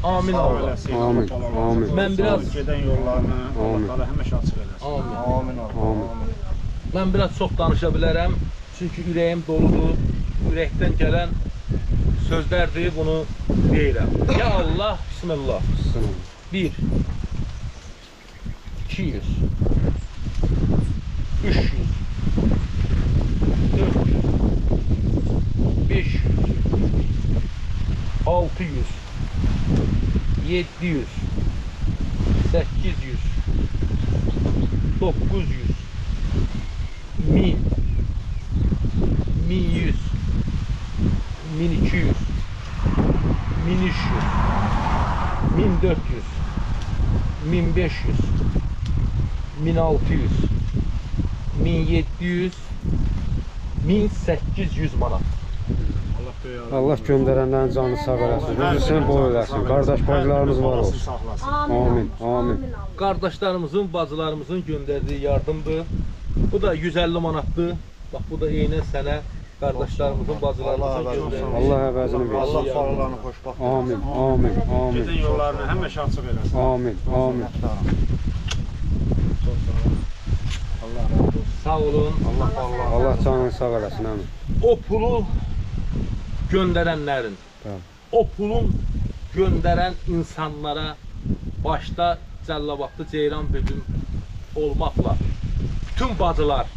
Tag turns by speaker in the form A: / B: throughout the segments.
A: Amin Allah.
B: Amin. Amin.
A: Mən biraz
C: gedən yollarını Allah təala həmişə açıq eləsin.
A: Amin.
D: Amin.
B: Amin.
A: Mən biraz çox danışa bilərəm. Çünki ürəyim doludur. Ürəkdən gələn sözlərdir, bunu deyirəm. Ya Allah, bismillah. 1 200 300 400 500 600 700 800 900 1000 1100 1200 1300 1400 1500 1600 1700 1800 manat.
B: Allah göndərənlərin canını sağ eləsin, rüzüsünü bol eləsin, qardaş bacılarımız var olsun. Amin, amin.
A: Qardaşlarımızın, bacılarımızın göndərdiyi yardımdır. Bu da 150 manatdır. Bax, bu da eynən sənə qardaşlarımızın, bacılarımızın göndərdiyi.
B: Allah əvəzini versin.
D: Allah faralarını xoşbaxt eləsin.
B: Amin, amin, amin.
C: Gedən yollarını həmişə açıq eləsin.
B: Amin, amin.
D: Allah razı olsun.
A: Sağ olun.
D: Allah faralarını.
B: Allah canını sağ eləsin, amin.
A: O pulu göndərənlərin, o pulun göndərən insanlara başda Cəllabadlı Ceyran bibim olmaqla bütün bacılar,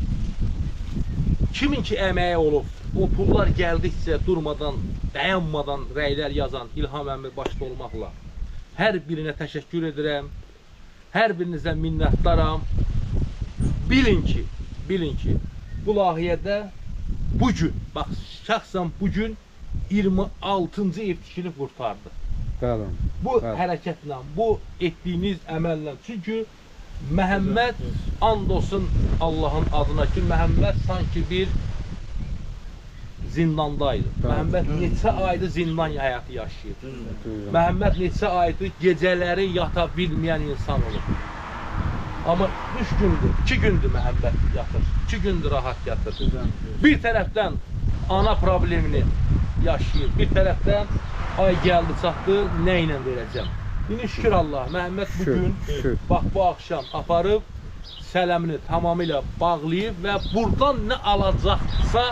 A: kimin ki əməyi olub, o pullar gəldikcə durmadan, dayanmadan rəylər yazan İlham əmi başda olmaqla hər birinə təşəkkür edirəm, hər birinizə minnətdaram. Bilin ki, bilin ki, bu layihədə bugün, bax şəxsən bugün 26-cı ev tikilib qurtardı.
B: Bəli.
A: Bu hərəkətlə, bu etdiyiniz əməllə. Çünki Məhəmməd and olsun Allahın adına ki, Məhəmməd sanki bir zindandaydı. Məhəmməd neçə aydır zindan həyatı yaşayır. Məhəmməd neçə aydır gecələri yata bilməyən insan olub. Amma 3 gündür, 2 gündür Məhəmməd yatır. 2 gündür rahat yatır. Bir tərəfdən ana problemini yaşayır, bir tərəfdən ay gəldi çatdı, nə ilə verəcəm? İndi şükür Allah, Məhəmməd bugün, bax bu axşam aparıb sələmini tamamilə bağlayıb və buradan nə alacaqsa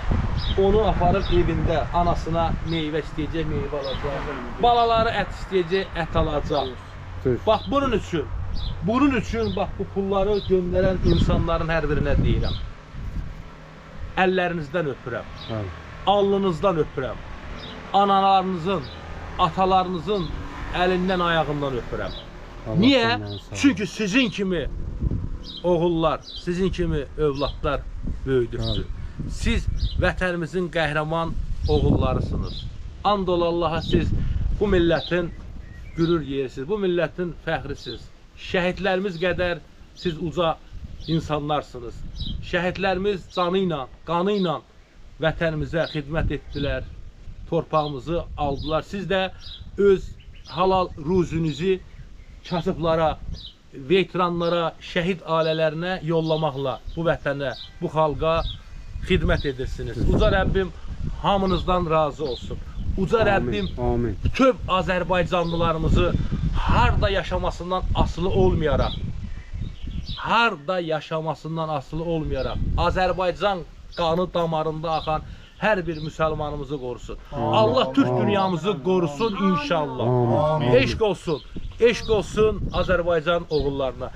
A: onu aparıb evində anasına meyvə istəyəcək, meyvə alacaq. Balaları ət istəyəcək, ət alacaq. Bax bunun üçün, bax bu pulları göndərən insanların hər birinə deyirəm. Əllərinizdən öpürəm, alnınızdan öpürəm, analarınızın, atalarınızın əlindən, ayağından öpürəm. Niyə? Çünki sizin kimi oğullar, sizin kimi övladlar böyüdübdür. Siz vətənimizin qəhrəman oğullarısınız. And ol Allaha, siz bu millətin qürur yerisiniz, bu millətin fəxrisiniz. Şəhidlərimiz qədər siz uca insanlarsınız. Şəhidlərimiz canı ilə, qanı ilə vətənimizə xidmət etdilər, torpağımızı aldılar. Siz də öz halal ruzünüzü kasıblara, veteranlara, şəhid ailələrinə yollamaqla bu vətənə, bu xalqa xidmət edirsiniz. Uca Rəbbim hamınızdan razı olsun. Uca Rəbbim bütün Azərbaycanlılarımızı harda yaşamasından asılı olmayaraq, harda yaşamasından asılı olmayaraq Azərbaycan qanı damarında axan hər bir müsəlmanımızı qorusun. Allah Türk dünyamızı qorusun inşallah. Eşq olsun, eşq olsun Azərbaycan oğullarına.